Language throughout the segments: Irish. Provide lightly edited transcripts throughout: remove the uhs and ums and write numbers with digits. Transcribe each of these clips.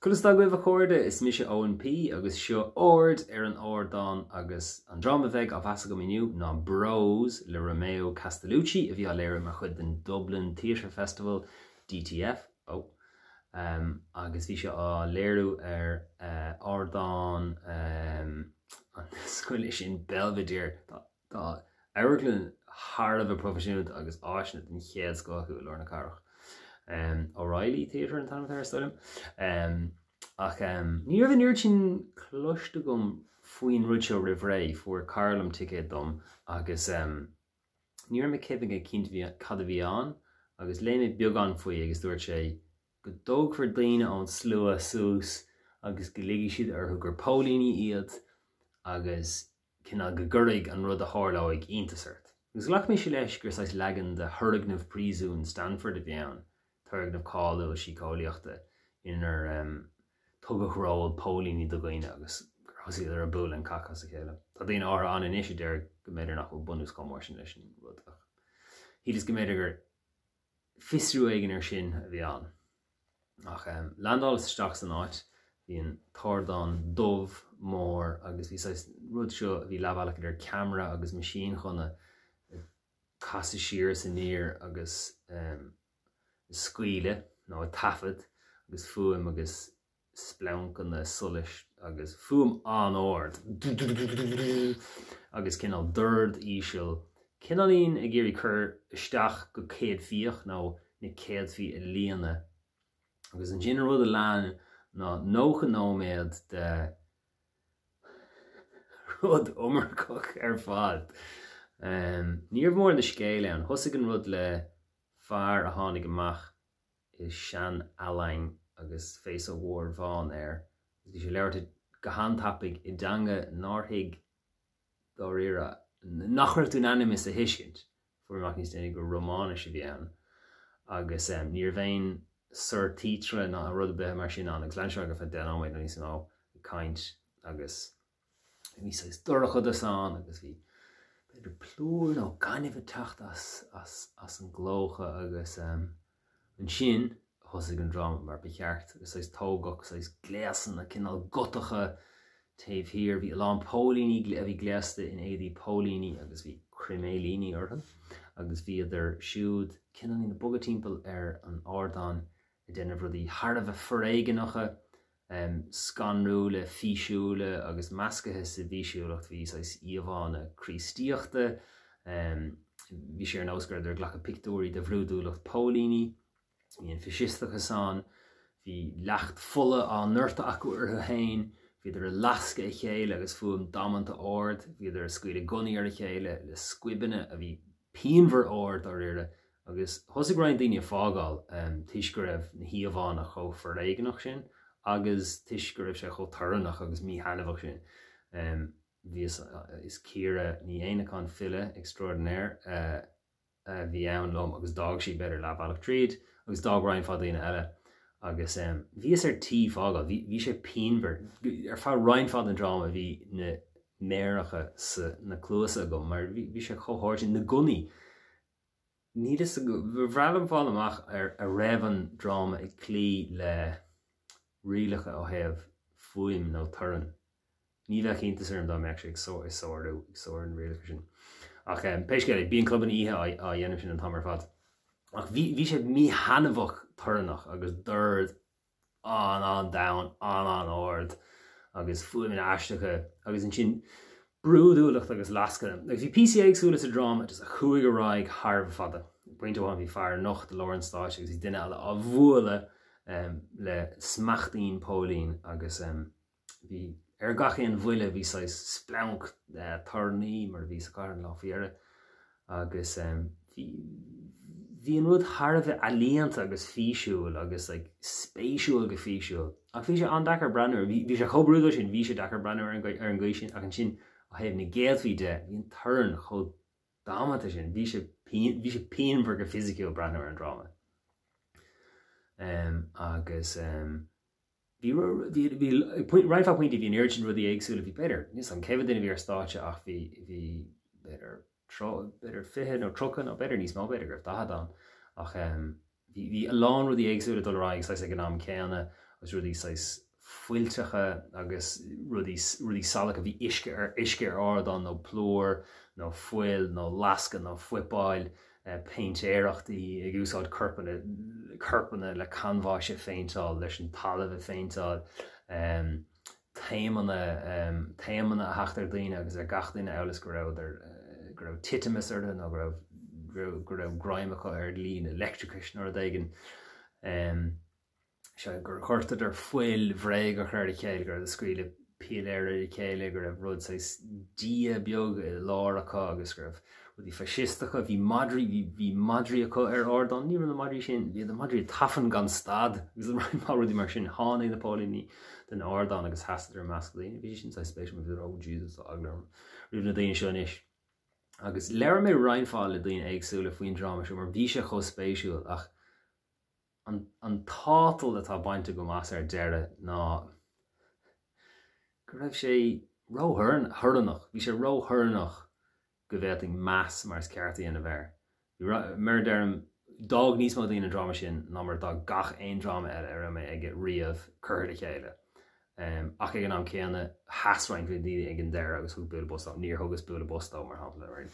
Conas tá agaibh a chairde, is mise Eoin P agus seo Aird ar an Ardán agus an dráma a bheidh á mheas agam inniu ná Bros le Romeo Castellucci a bhí á léiriú mar chuid den Dublin Theatre Festival, DTF, oh, agus bhí sé á léiriú ar ardán an scoile sin Belvedere. Tá amharclann thar a bheith proifisiúnta agus áiseanna den chéad scoth acu i lár na cathrach. O'Reilly Theatre an t-ainm atá air, is dóigh liom. Ach ní raibh an oiread sin cloiste agam faoin rud seo roimh ré. Fuair cara liom ticéad dom agus ní raibh mé céad cinnte cad a bhí ann agus léigh mé beagán faoi agus dúirt sé go dtógfar daoine ón slua suas agus go ligfidh siad orthu gur póilíní iad agus cineál go gcuirfidh an rud a tharlóidh iontas ort. Agus ghlac mise leis gur saghas leagan de thurgnamh príosúin Stanford a bhí ann, turgnamh cáiliúil síceolaíochta inar tugadh ról póilíní do dhaoine agus gur thosaíodar ag bualadh an cac as a chéile. Tá daoine áirithe ann anois a deir go mb'fhéidir nach bhfuil bunús chomh mór sin leis an rud ach shíleas go mb'fhéidir gur fiosrú éigin air sin a bhí ann. Ach landálas isteach san áit, bhí an t-ardán dubh mór agus bhí saghas rud seo a bhí leathbhealach idir ceamara agus meaisínghunna ag casadh siar is aniar agus ag scaoileadh nó ag taifead agus fuaim agus spleancanna solais agus fuaim an-ard agus cineál dord íseal, cineáilín ag iarraidh cur isteach go céadfaíoch nó na céadfaí a líonadh. Agus ansin an rud a lean ná 90 nóiméad de rud iomarcach ar fad. Ní raibh mórán de scéal ann. Thosaigh an rud le fear a tháinig amach i seanfhallaing agus féasóg mhór bhán air agus bhí sé ag labhairt go han-tapaidh i dteanga nár thuig dáiríre, nach raibh tú in ainm is a thuiscint. Fuair mé amach níos déanaí gur Rómáinis a bhí ann agus ní raibh aon surtítre ná rud ar bith mar sin ann agus lean sé ar feadh 10 nóiméad nó níos mó ag caint agus bhí saghas dorchadas ann agus bhí b'fhéidir plúr nó gaineamh ag teacht as, as, as an gclócha agus ansin thosaigh an dráma mar ba cheart agus saghas tógadh saghas gléasanna cineál gotacha taobh thiar. Bhí a lán póilíní a bhí gléasta in éadaí póilíní agus bhí croiméilíní orthu agus bhíodar siúd cineáilín ag bogadh timpeall ar an ardán ag déanamh rudaí thar a bheith foréigeanacha, scanrúla, físiúla agus meascaithe sa bhfísiúlacht bhí saghas íomhánna Críostaíochta, bhí sé ar nós go rabhadar ag glacadh pictiúirí de bhrúidiúlacht póilíní, bhí an faisisteachas ann, bhí leacht fola á ndoirteadh acu orthu féin, bhíodar ag lascadh a chéile agus fuaim damanta ard, bhíodar ag scaoileadh gunnaí ar a chéile le scuibeanna a bhí pianmhar ard dáiríre agus thosaigh roinnt daoine ag fágáil toisc go raibh na híomhánna chomh foréigneach sin agus toisc go raibh sé chomh torannach agus míthaitneamhach sin. Bhíos, is Ciara Ní Éanacháin, file extraordinaire, a bhí ann liom agus d'fhág sí b'fhéidir leathbhealach tríd agus d'fhág roinnt mhaith daoine eile agus bhíos ar tí fágáil. Bhí sé pianmhar. Ar feadh roinnt mhaith den dráma bhí na méaracha sna cluasa agam mar bhí sé chomh hard sin. Na gunnaí, níl fhios agam, ba bhreá liom fáil amach ar a raibh an dráma ag cloí le rialacha ó thaobh fuaim nó torann. Ní bheadh iontas orm dá mbeadh sé ag sárú, ag sárú na rialacha sin. Ach pé scéal é, bíonn clubanna oíche á dhéanamh sin an t-am ar fad. Ach bhí sé míthaitneamhach torannach agus dord an-an-domhain, an-an-ard agus fuaimeanna aisteacha agus ansin brúidiúlacht agus lascanna. Agus bhí píosaí éagsúla sa dráma just a chuaigh ar aghaidh thar a bheith fada. Pointe amháin bhí fear nocht i lár an stáitse agus bhí duine eile á bhualadh le smachtín póilín agus Bhí, ar gach aon bhuille bhí saghas spleanc torannaí mar a bhí sa chathair an lá faoi dheireadh agus bhí, bhí an rud thar a bheith ealaíonta agus físiúil agus like spéisiúil go físiúil ach bhí sé an-deacair breathnú air, bhí, bhí sé chomh brúidiúil sin, bhí sé deacair breathnú ar an, ar an gcaoi sin ach ansin ó thaobh na gcéadfaí de, bhí an torann chomh damanta sin, bhí sé, bhí sé pianmhar go fisiciúil breathnú ar an dráma. Agus. Bhí, bhí, bhí, roinnt mhaith pointí, bhí an oiread sin rudaí éagsúla, bhí b'fhéidir, níl 'fhios a'm cé mhéad duine a bhí ar stáitse ach bhí, bhí b'fhéidir, b'fhéidir 20 nó 30 nó b'fhéidir níos mó, b'fhéidir go raibh 40 ann ach bhí, bhí a lán rudaí éagsúla ag dul ar aghaidh saghas ag an am céanna agus rudaí saghas fuilteacha agus rudaí rudaí salacha, bhí uisce ar uisce ar ardán nó plúr nó fuil nó lascadh nó fuipeáil, péintéireachtaí ag úsáid corpanna corpanna le canbháis a phéinteáil, leis an talamh a phéinteáil, taomanna taomanna a theacht ar daoine agus ar gach duine amhail is go rabhadar go raibh titimeas orthu nó go raibh go raibh greim acu ar líne leictreachais nó rud éigin. Sea, gur dhoirteadar fuil bhréagach ar a chéile, go raibh ag scaoileadh piléar ar a chéile, go raibh rud saghas dia beag i lár acu agus go raibh rudaí faisisteacha, bhí madraí, bhí, bhí madraí acu ar ardán, ní raibh na madraí sin, bhí na madraí ag tafann gan stad agus roinnt mhaith rudaí mar sin. Tháinig na póilíní den ardán agus sheasadar i measc daoine, bhí sé sin saghas spéisiúil mar bhí, oh Jesus, tá eagla orm roimh na daoine seo anois. Agus labhair mé roinnt mhaith le daoine éagsúla faoin dráma seo mar bhí sé chomh spéisiúil ach An tátal atá bainte agam as ar deireadh ná go raibh sé ró-thorannach, bhí sé ró-thorannach go bhféadfainn meas mar is ceart a dhéanamh air. Mar a deirim, d'fhág níos mó daoine an dráma sin ná mar a d'fhág gach aon dráma eile a raibh mé aige riamh curtha le chéile. Ach ag an am céanna, sheas roinnt mhaith daoine ag an deireadh agus thug bualadh bos dó. Níor thugas bualadh bos dó, mar shampla.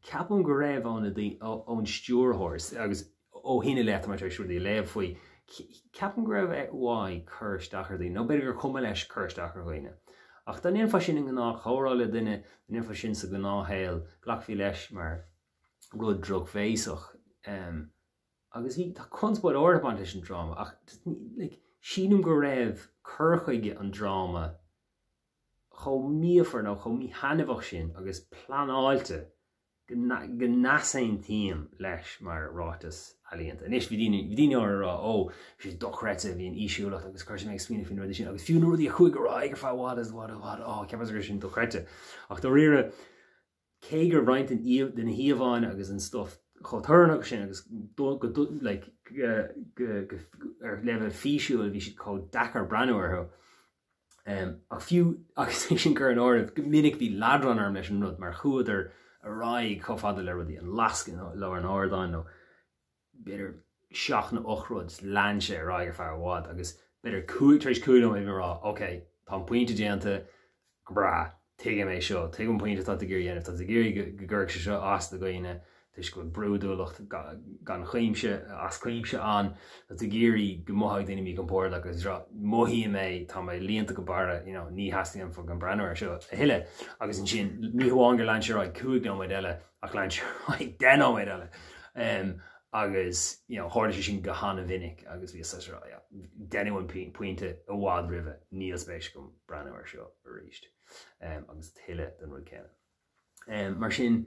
Ceapaim go raibh ó na daoine, ón stiúrthóir, agus ó shin i leith tá mé tar éis rudaí a léamh faoi, ceapaim go raibh uaidh cur isteach ar dhaoine, nó b'fhéidir gur cuma leis cur isteach ar dhaoine. Ach dá ndéanfá sin i ngnáthchomhrá le duine, dá ndéanfá sin sa ghnáthshaol, ghlacfaí leis mar rud drochbhéasach. Agus bhí, tá conspóid áirithe ag baint leis an dráma, ach like, sílim go raibh cur chuige an dráma chomh míofar nó chomh míthaitneamhach sin agus pleanáilte go n-easaontaím leis mar ráiteas ealaíonta. Anois, bhí daoine, bhí daoine áirithe ag rá, ó, bhí sé dochreidte, bhí an fhísiúlacht agus chuir sé mé ag smaoineamh faoi na rudaí sin agus fiú na rudaí a chuaigh ar aghaidh ar feadh i bhfad is i bhfad i bhfad, ó, cheapas go raibh sin dochreidte. Ach dáiríre, cé go raibh roinnt de na híomhánna agus an stuif chomh torannach sin agus go, like, go, ar leibhéal físiúil bhí siad chomh deacair breathnú orthu, Ach fiú agus é sin curtha in áireamh, go minic bhí leadrán orm leis an rud mar chuadar ar aghaidh chomh fada le rudaí a lascadh i lár an ardáin nó b'fhéidir seacht nó ocht rud, lean sé ar aghaidh ar feadh i bhfad agus b'fhéidir cúig, tar éis 5 nóiméad bhí mé ag rá ok, tá an pointe déanta, go breá, tuigim é seo, tuigim an pointe atá tú ag iarraidh a dhéanamh, tá tú ag iarraidh go gcuirfeadh sé seo as do dhaoine toisc go bhfuil brúidiúlacht gan chuimse, as cuimse ann, tá tú ag iarraidh go mothóidh daoine míchompordach agus rá, mothaím é, tá mé líonta go barra, you know, ní theastaíonn uaim breathnú air seo a thuilleadh. Agus ansin, ní hamháin gur lean sé ar aghaidh 5 nóiméad eile, ach lean sé ar aghaidh 10 nóiméad eile. Agus, you know, tharla sé sin go han-mhinic agus bhíos ag rá, yeah, deineadh an pointe i bhfad roimhe, níl spéis agam breathnú air seo arís. Agus tuilleadh den rud céanna. Mar sin,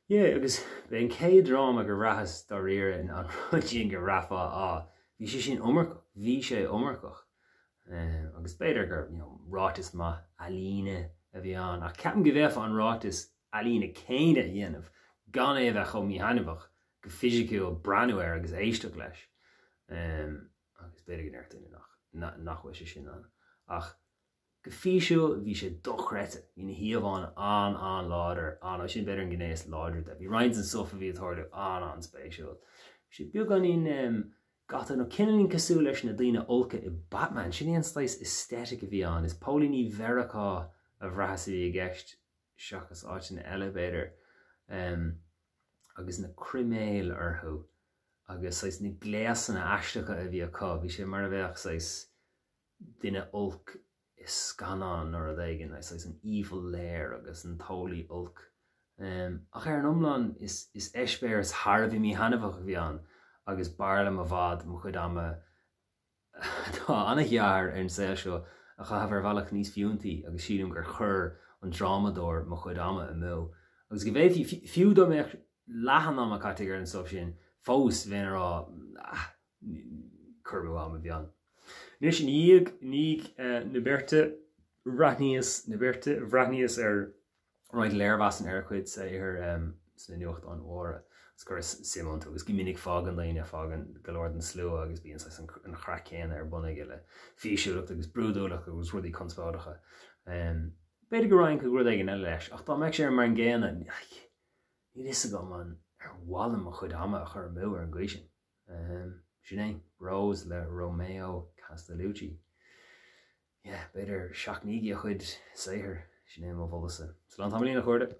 yeah, agus b'é an chéad dráma gur bhraitheas dáiríre an rud sin go mbraithfeá, á, bhí sé sin iomarcach, bhí sé iomarcach. Agus b'fhéidir gur, you know, ráiteas maith ealaíne a bhí ann, ach ceapaim go bhféadfá an ráiteas ealaíne céanna a dhéanamh gan é a bheith chomh míthaitneamhach go fisiciúil breathnú air agus éisteacht leis. Agus b'fhéidir go ndéarfadh duine nach, nach bhfuil sé sin ann. Ach go físiúil bhí sé dochreidte. Bhí na híomhánna an-an-láidir, an, sin b'fhéidir an ghné is láidre de. Bhí roinnt den stuff a bhí ag tarlú an-an-spéisiúil. Bhí sé beagáinín gotach nó cineáilín cosúil leis na daoine olca i Batman. Sin é an saghas aesthetic a bhí ann. Is póilíní Mheiriceá a bhraitheas a bhí i gceist seachas áiteanna eile, b'fhéidir, agus na croiméil orthu agus saghas na gléasanna aisteacha a bhí acu, bhí sé mar a bheadh saghas duine olc i scannán nó rud éigin, saghas an evil lair agus an t-eolaí olc. Ach ar an iomlán, is eispéireas thar a bheith míthaitneamhach a bhí ann agus b'fhearr liom i bhfad mo chuid ama atá an-ghearr ar an saol seo a chaitheamh ar bhealach níos fiúntaí agus sílim gur chuir an drámadóir mo chuid ama amú. Agus go bhféadfaí, fiú dá mbeadh leath an ama caite ar an stuif sin, fós bheinn ag rá ah, cur amú ama a bhí ann. Anois, i ndiaidh, i ndiaidh na beirte, bhreathnaíos, na beirte, bhreathnaíos ar roinnt léirmheasanna ar a chuid saothair sna nuachtáin mhóra agus chuireas suim iontu agus go minic fágann daoine, fágann go leor den slua agus bíonn saghas an chraic chéanna ar bun aige le físiúlacht agus brúidiúlacht agus rudaí conspóideacha. B'fhéidir go raghainn chuig rud éigin eile leis ach dá mbeadh sé mar an gcéanna, níl a fhios agam an ar mhaith liom mo chuid ama a chur amú ar an gcaoi sin. Sin é. Rose le Romeo Castellucci. Yeah, b'fhéidir seachnaígí a chuid saothair, sin é mo mholadhsa. Slán tamaillín a chairde!